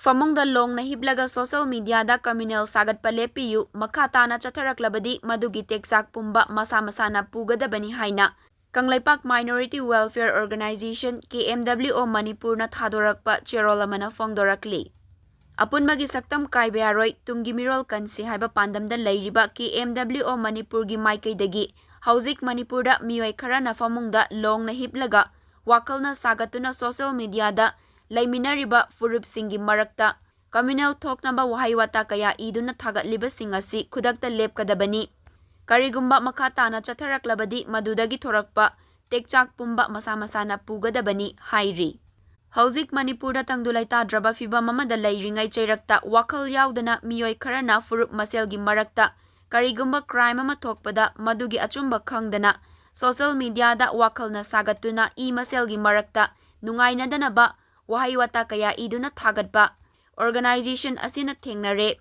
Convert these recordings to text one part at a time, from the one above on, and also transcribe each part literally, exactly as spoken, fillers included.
ꯐꯃꯨꯡꯗ ꯂꯣꯡꯅ ꯍꯤꯞꯂꯒ social mediaꯗ communal ꯁꯥꯒꯠꯄ ꯂꯦꯞꯄꯤꯌꯨ, ꯃꯈꯥ ꯇꯥꯅ ꯆꯠꯊꯔꯛꯂꯕꯗꯤ ꯃꯗꯨꯒꯤ ꯇꯦꯛꯆꯥꯛ ꯄꯨꯝꯕ ꯃꯁꯥ ꯃꯁꯥꯅ ꯄꯨꯒꯗꯕꯅꯤ ꯍꯥꯏꯅ Kangleipak Minority Welfare Organisation, K M W O ꯃꯅꯤꯄꯨꯔꯅ ꯊꯥꯗꯣꯔꯛꯄ ꯆꯦꯔꯣꯜ ꯑꯃꯅ ꯐꯣꯡꯗꯣꯔꯛꯂꯤ꯫ ꯑꯄꯨꯟꯕꯒꯤ ꯁꯛꯇꯝ ꯀꯥꯏꯕ ꯌꯥꯔꯣꯏ, ꯇꯨꯡꯒꯤ ꯃꯤꯔꯣꯜ ꯀꯟꯁꯤ ꯍꯥꯏꯕ ꯄꯥꯟꯗꯝꯗ ꯂꯩꯔꯤꯕ K M W O ꯃꯅꯤꯄꯨꯔꯒꯤ ꯃꯥꯏꯀꯩꯗꯒꯤ ꯍꯧꯖꯤꯛ ꯃꯅꯤꯄꯨꯔꯗ ꯃꯤꯑꯣꯏ ꯈꯔꯅ ꯐꯃꯨꯡꯗ ꯂꯣꯡꯅ ꯍꯤꯞꯂꯒ ꯋꯥꯈꯜꯅ ꯁꯥꯒꯠꯇꯨꯅ social mediaꯗ ꯂꯩꯃꯤꯟꯅꯔꯤꯕ ꯐꯨꯔꯨꯞꯁꯤꯡꯒꯤ ꯃꯔꯛꯇ communal ꯊꯣꯛꯅꯕ ꯋꯥꯍꯩ ꯋꯥꯇꯥ ꯀꯌꯥ ꯏꯗꯨꯅ ꯊꯥꯒꯠꯂꯤꯕꯁꯤꯡ ꯑꯁꯤ ꯈꯨꯗꯛꯇ ꯂꯦꯞꯀꯗꯕꯅꯤ꯫ ꯀꯔꯤꯒꯨꯝꯕ ꯃꯈꯥ ꯇꯥꯅ ꯆꯠꯊꯔꯛꯂꯕꯗꯤ ꯃꯗꯨꯗꯒꯤ ꯊꯣꯔꯛꯄ ꯇꯦꯛꯆꯥꯛ ꯄꯨꯝꯕ ꯃꯁꯥ ꯃꯁꯥꯅ ꯄꯨꯒꯗꯕꯅꯤ ꯍꯥꯏꯔꯤ꯫ ꯍꯧꯖꯤꯛ ꯃꯅꯤꯄꯨꯔꯗ ꯇꯪꯗꯨ ꯂꯩꯇꯥꯗ꯭ꯔꯕ ꯐꯤꯚꯝ ꯑꯃꯗ ꯂꯩꯔꯤꯉꯩ ꯆꯩꯔꯛꯇ ꯋꯥꯈꯜ ꯌꯥꯎꯗꯅ ꯃꯤꯑꯣꯏ ꯈꯔꯅ ꯐꯨꯔꯨꯞ ꯃꯁꯦꯜꯒꯤ ꯃꯔꯛꯇ ꯀꯔꯤꯒꯨꯝꯕ crime ꯑꯃ ꯊꯣꯛꯄꯗ ꯃꯗꯨꯒꯤ ꯑꯆꯨꯝꯕ ꯈꯪꯗꯅ social mediaꯗ ꯋꯥꯈꯜꯅ ꯁꯥꯒꯠꯇꯨꯅ ꯏ ꯃꯁꯦꯜꯒꯤ ꯃꯔꯛꯇ ꯅꯨꯡꯉꯥꯏꯅꯗꯅꯕ ꯋꯥꯍꯩ ꯋꯥꯇꯥ ꯀꯌꯥ ꯏꯗꯨꯅ ꯊꯥꯒꯠꯄ organisation ꯑꯁꯤꯅ ꯊꯦꯡꯅꯔꯦ꯫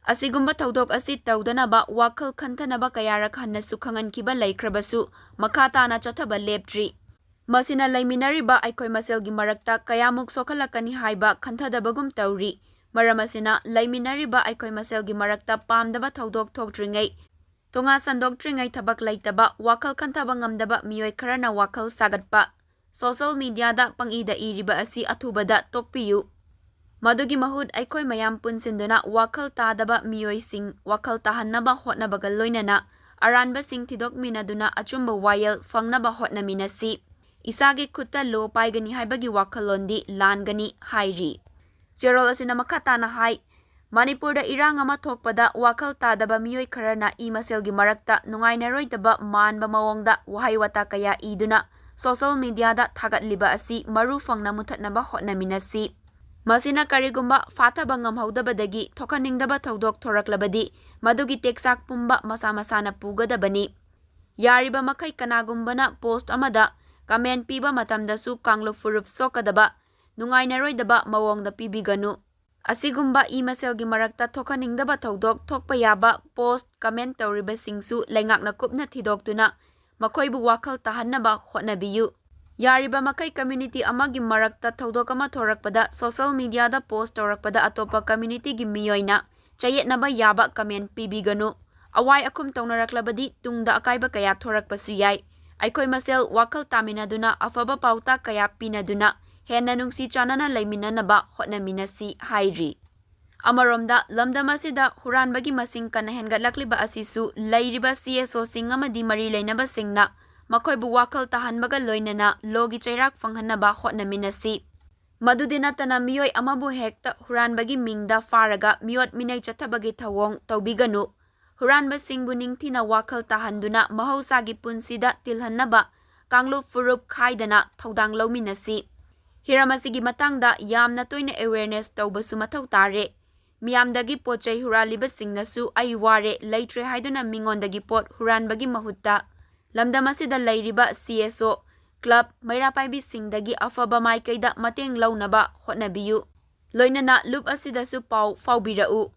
ꯑꯁꯤꯒꯨꯝꯕ ꯊꯧꯗꯣꯛ ꯑꯁꯤ ꯇꯧꯗꯅꯕ ꯋꯥꯈꯜ ꯈꯟꯊꯅꯕ ꯀꯌꯥꯔꯛ ꯍꯟꯅꯁꯨ ꯈꯪꯍꯟꯈꯤꯕ ꯂꯩꯈ꯭ꯔꯕꯁꯨ ꯃꯈꯥ ꯇꯥꯅ ꯆꯠꯊꯕ ꯂꯦꯞꯇ꯭ꯔꯤ꯫ ꯃꯁꯤꯅ ꯂꯩꯃꯤꯟꯅꯔꯤꯕ ꯑꯩꯈꯣꯏ ꯃꯁꯦꯜꯒꯤ ꯃꯔꯛꯇ ꯀꯌꯥꯃꯨꯛ ꯁꯣꯛꯍꯜꯂꯛꯀꯅꯤ ꯍꯥꯏꯕ ꯈꯟꯊꯗꯕꯒꯨꯝ ꯇꯧꯔꯤ꯫ ꯃꯔꯝ ꯑꯁꯤꯅ ꯂꯩꯃꯤꯟꯅꯔꯤꯕ ꯑꯩꯈꯣꯏ ꯃꯁꯦꯜꯒꯤ ꯃꯔꯛꯇ ꯄꯥꯝꯗꯕ ꯊꯧꯗꯣꯛ ꯊꯣꯛꯇ꯭ꯔꯤꯉꯩ ꯊꯣꯉꯥ ꯁꯟꯗꯣꯛꯇ꯭ꯔꯤꯉꯩ ꯊꯕꯛ ꯂꯩꯇꯕ, ꯋꯥꯈꯜ ꯈꯟꯊꯕ ꯉꯝꯗꯕ ꯃꯤꯑꯣꯏ ꯈꯔꯅ ꯋꯥꯈꯜ ꯁꯥꯒꯠꯄ, social mediaꯗ ꯄꯪꯏꯗ ꯏꯔꯤꯕ ꯑꯁꯤ ꯑꯊꯨꯕꯗ ꯇꯣꯛꯄꯤꯌꯨ꯫ ꯃꯗꯨꯒꯤ ꯃꯍꯨꯠ ꯑꯩꯈꯣꯏ ꯃꯌꯥꯝ ꯄꯨꯟꯁꯤꯟꯗꯨꯅ ꯋꯥꯈꯜ ꯇꯥꯗꯕ ꯃꯤꯑꯣꯏꯁꯤꯡ ꯋꯥꯈꯜ ꯇꯥꯍꯟꯅꯕ ꯍꯣꯠꯅꯕꯒ ꯂꯣꯏꯅꯅ ꯑꯔꯥꯟꯕꯁꯤꯡ ꯊꯤꯗꯣꯛꯃꯤꯟꯅꯗꯨꯅ ꯑꯆꯨꯝꯕ ꯋꯥꯌꯦꯜ ꯐꯪꯅꯕ ꯍꯣꯠꯅꯃꯤꯟꯅꯁꯤ꯫ ꯏꯁꯥꯒꯤ ꯈꯨꯠꯇ ꯂꯣ ꯄꯥꯏꯒꯅꯤ ꯍꯥꯏꯕꯒꯤ ꯋꯥꯈꯜꯂꯣꯟꯗꯤ ꯂꯥꯟꯒꯅꯤ ꯍꯥꯏꯔꯤ꯫ ꯆꯦꯔꯣꯜ ꯑꯁꯤꯅ ꯃꯈꯥ ꯇꯥꯅ ꯍꯥꯏ, ꯃꯅꯤꯄꯨꯔꯗ ꯏꯔꯥꯡ ꯑꯃ ꯊꯣꯛꯄꯗ ꯋꯥꯈꯜ ꯇꯥꯗꯕ ꯃꯤꯑꯣꯏ ꯈꯔꯅ ꯏ ꯃꯁꯦꯜꯒꯤ ꯃꯔꯛꯇ ꯅꯨꯡꯉꯥꯏꯅꯔꯣꯏꯗꯕ ꯃꯥꯟꯕ ꯃꯑꯣꯡꯗ ꯋꯥꯍꯩ ꯋꯥꯇꯥ ꯀꯌꯥ ꯏꯗꯨꯅ social mediaꯗ ꯊꯥꯒꯠꯂꯤꯕ ꯑꯁꯤ ꯃꯔꯨ ꯐꯪꯅ ꯃꯨꯊꯠꯅꯕ ꯍꯣꯠꯅꯃꯤꯟꯅꯁꯤ꯫ ꯃꯁꯤꯅ ꯀꯔꯤꯒꯨꯝꯕ ꯐꯥꯊꯕ ꯉꯝꯍꯧꯗꯕꯗꯒꯤ ꯊꯣꯛꯍꯟꯅꯤꯡꯗꯕ ꯊꯧꯗꯣꯛ ꯊꯣꯔꯛꯂꯕꯗꯤ ꯃꯗꯨꯒꯤ ꯇꯦꯛꯆꯥꯛ ꯄꯨꯝꯕ ꯃꯁꯥ ꯃꯁꯥꯅ ꯄꯨꯒꯗꯕꯅꯤ꯫ ꯌꯥꯔꯤꯕ ꯃꯈꯩ ꯀꯅꯥꯒꯨꯝꯕꯅ post ꯑꯃꯗ comment ꯄꯤꯕ ꯃꯇꯝꯗꯁꯨ ꯀꯥꯡꯂꯨꯞ ꯐꯨꯔꯨꯞ ꯁꯣꯛꯀꯗꯕ, ꯅꯨꯡꯉꯥꯏꯅꯔꯣꯏꯗꯕ ꯃꯑꯣꯡꯗ ꯄꯤꯕꯤꯒꯅꯨ꯫ ꯑꯁꯤꯒꯨꯝꯕ ꯏ ꯃꯁꯦꯜꯒꯤ ꯃꯔꯛꯇ ꯊꯣꯛꯍꯟꯅꯤꯡꯗꯕ ꯊꯧꯗꯣꯛ ꯊꯣꯛꯄ ꯌꯥꯕ post comment ꯇꯧꯔꯤꯕꯁꯤꯡꯁꯨ ꯂꯩꯉꯥꯛꯅ ꯀꯨꯞꯅ ꯊꯤꯗꯣꯛꯇꯨꯅ ꯃꯈꯣꯏꯕꯨ ꯋꯥꯈꯜ ꯇꯥꯍꯟꯅꯕ ꯍꯣꯠꯅꯕꯤꯌꯨ꯫ ꯌꯥꯔꯤꯕ ꯃꯈꯩ community ꯑꯃꯒꯤ ꯃꯔꯛꯇ ꯊꯧꯗꯣꯛ ꯑꯃ ꯊꯣꯔꯛꯄꯗ social mediaꯗ post ꯇꯧꯔꯛꯄꯗ ꯑꯇꯣꯞꯄ communityꯒꯤ ꯃꯤꯑꯣꯏꯅ ꯆꯌꯦꯠꯅꯕ ꯌꯥꯕ comment ꯄꯤꯕꯤꯒꯅꯨ꯫ ꯑꯋꯥꯏ ꯑꯈꯨꯝ ꯇꯧꯅꯔꯛꯂꯕꯗꯤ ꯇꯨꯡꯗ ꯑꯀꯥꯏꯕ ꯀꯌꯥ ꯊꯣꯔꯛꯄꯁꯨ ꯌꯥꯏ꯫ ꯑꯩꯈꯣꯏ ꯃꯁꯦꯜ ꯋꯥꯈꯜ ꯇꯥꯃꯤꯟꯅꯗꯨꯅ ꯑꯐꯕ ꯄꯥꯎꯇꯥꯛ ꯀꯌꯥ ꯄꯤꯅꯗꯨꯅ ꯍꯦꯟꯅ ꯅꯨꯡꯁꯤ ꯆꯥꯟꯅꯅ ꯂꯩꯃꯤꯟꯅꯅꯕ ꯍꯣꯠꯅꯃꯤꯟꯅꯁꯤ ꯍꯥꯏꯔꯤ꯫ ꯑꯃꯔꯣꯝꯗ, ꯂꯝꯗꯝ ꯑꯁꯤꯗ ꯍꯨꯔꯥꯟꯕꯒꯤ ꯃꯁꯤꯡ ꯀꯟꯅ ꯍꯦꯟꯒꯠꯂꯛꯂꯤꯕ ꯑꯁꯤꯁꯨ ꯂꯩꯔꯤꯕ CSOꯁꯤꯡ ꯑꯃꯗꯤ ꯃꯔꯤ ꯂꯩꯅꯕꯁꯤꯡꯅ ꯃꯈꯣꯏꯕꯨ ꯋꯥꯈꯜ ꯇꯥꯍꯟꯕꯒ ꯂꯣꯏꯅꯅ lawꯒꯤ ꯆꯩꯔꯥꯛ ꯐꯪꯍꯟꯅꯕ ꯍꯣꯠꯅꯃꯤꯟꯅꯁꯤ꯫ ꯃꯗꯨꯗꯤ ꯅꯠꯇꯅ ꯃꯤꯑꯣꯏ ꯑꯃꯕꯨ ꯍꯦꯛꯇ ꯍꯨꯔꯥꯟꯕꯒꯤ ꯃꯤꯡꯗ ꯐꯥꯔꯒ ꯃꯤꯑꯣꯠ ꯃꯤꯅꯩ ꯆꯠꯊꯕꯒꯤ ꯊꯧꯑꯣꯡ ꯇꯧꯕꯤꯒꯅꯨ꯫ ꯍꯨꯔꯥꯟꯕꯁꯤꯡꯕꯨ ꯅꯤꯡꯊꯤꯅ ꯋꯥꯈꯜ ꯇꯥꯍꯟꯗꯨꯅ ꯃꯍꯧꯁꯥꯒꯤ ꯄꯨꯟꯁꯤꯗ ꯇꯤꯜꯍꯟꯅꯕ ꯀꯥꯡꯂꯨꯞ ꯐꯨꯔꯨꯞ ꯈꯥꯏꯗꯅ ꯊꯧꯗꯥꯡ ꯂꯧꯃꯤꯟꯅꯁꯤ꯫ ꯍꯤꯔꯝ ꯑꯁꯤꯒꯤ ꯃꯇꯥꯡꯗ ꯌꯥꯝꯅ ꯇꯣꯏꯅ awareness ꯇꯧꯕꯁꯨ ꯃꯊꯧ ꯇꯥꯔꯦ꯫ ꯃꯤꯌꯥꯝꯗꯒꯤ ꯄꯣꯠ ꯆꯩ ꯍꯨꯔꯥꯜꯂꯤꯕꯁꯤꯡꯅꯁꯨ "ꯑꯩ ꯋꯥꯔꯦ, ꯂꯩꯇ꯭ꯔꯦ" ꯍꯥꯏꯗꯨꯅ ꯃꯤꯉꯣꯟꯗꯒꯤ ꯄꯣꯠ ꯍꯨꯔꯥꯟꯕꯒꯤ ꯃꯍꯨꯠꯇ ꯂꯝꯗꯝ ꯑꯁꯤꯗ ꯂꯩꯔꯤꯕ CSO, club, ꯃꯩꯔꯥ ꯄꯥꯏꯕꯤꯁꯤꯡꯗꯒꯤ ꯑꯐꯕ ꯃꯥꯏꯀꯩꯗ ꯃꯇꯦꯡ ꯂꯧꯅꯕ ꯍꯣꯠꯅꯕꯤꯌꯨ꯫ ꯂꯣꯏꯅꯅ ꯂꯨꯞ ꯑꯁꯤꯗꯁꯨ ꯄꯥꯎ ꯐꯥꯎꯕꯤꯔꯛꯎ꯫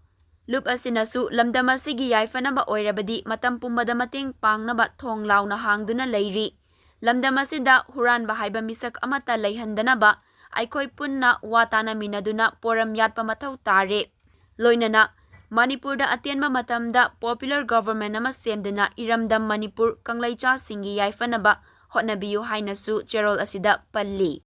ꯂꯨꯞ ꯑꯁꯤꯅꯁꯨ ꯂꯝꯗꯝ ꯑꯁꯤꯒꯤ ꯌꯥꯏꯐꯅꯕ ꯑꯣꯏꯔꯕꯗꯤ ꯃꯇꯝ ꯄꯨꯝꯕꯗ ꯃꯇꯦꯡ ꯄꯥꯡꯅꯕ ꯊꯣꯡ ꯂꯥꯎꯅ ꯍꯥꯡꯗꯨꯅ ꯂꯩꯔꯤ꯫ ꯂꯝꯗꯝ ꯑꯁꯤꯗ ꯍꯨꯔꯥꯟꯕ ꯍꯥꯏꯕ ꯃꯤꯁꯛ ꯑꯃꯠꯇ ꯂꯩꯍꯟꯗꯅꯕ ꯑꯩꯈꯣꯏ ꯄꯨꯟꯅ ꯋꯥ ꯇꯥꯅꯃꯤꯟꯅꯗꯨꯅ ꯄꯣꯔꯝ ꯌꯥꯠꯄ ꯃꯊꯧ ꯇꯥꯔꯦ꯫ ꯂꯣꯏꯅꯅ ꯃꯅꯤꯄꯨꯔꯗ ꯑꯇꯦꯟꯕ ꯃꯇꯝꯗ popular government ꯑꯃ ꯁꯦꯝꯗꯨꯅ ꯏꯔꯝꯗꯝ ꯃꯅꯤꯄꯨꯔ ꯀꯪꯂꯩꯆꯥꯁꯤꯡꯒꯤ ꯌꯥꯏꯐꯅꯕ ꯍꯣꯠꯅꯕꯤꯌꯨ ꯍꯥꯏꯅꯁꯨ ꯆꯦꯔꯣꯜ ꯑꯁꯤꯗ ꯄꯜꯂꯤ꯫